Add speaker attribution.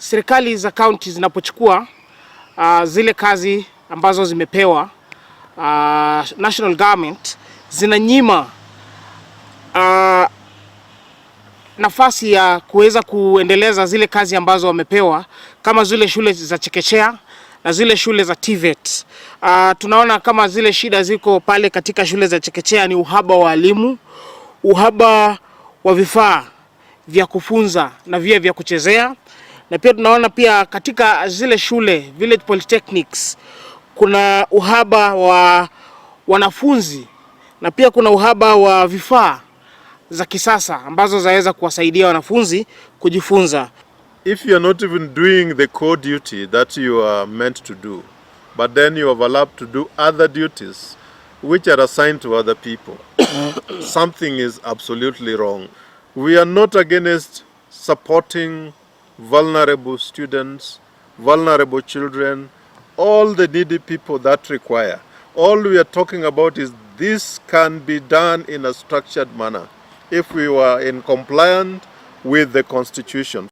Speaker 1: Serikali za kaunti zinapochukua zile kazi ambazo zimepewa national government, zinanyima nafasi ya kuweza kuendeleza zile kazi ambazo wamepewa kama zile shule za chekechea na zile shule za TVET. Tunaona kama zile shida ziko pale katika shule za chekechea ni uhaba wa walimu, uhaba wa vifaa vya kufunza na vile vya kuchezea, na pia tunaona pia katika zile shule village polytechnics kuna uhaba wa wanafunzi na pia kuna uhaba wa vifaa za kisasa ambazo zaweza kuwasaidia wanafunzi kujifunza.
Speaker 2: If you are not even doing the core duty that you are meant to do, but then you overlap to do other duties which are assigned to other people, something is absolutely wrong. We are not against supporting vulnerable students, vulnerable children, all the needy people that require. All we are talking about is this can be done in a structured manner if we were in compliant with the Constitution.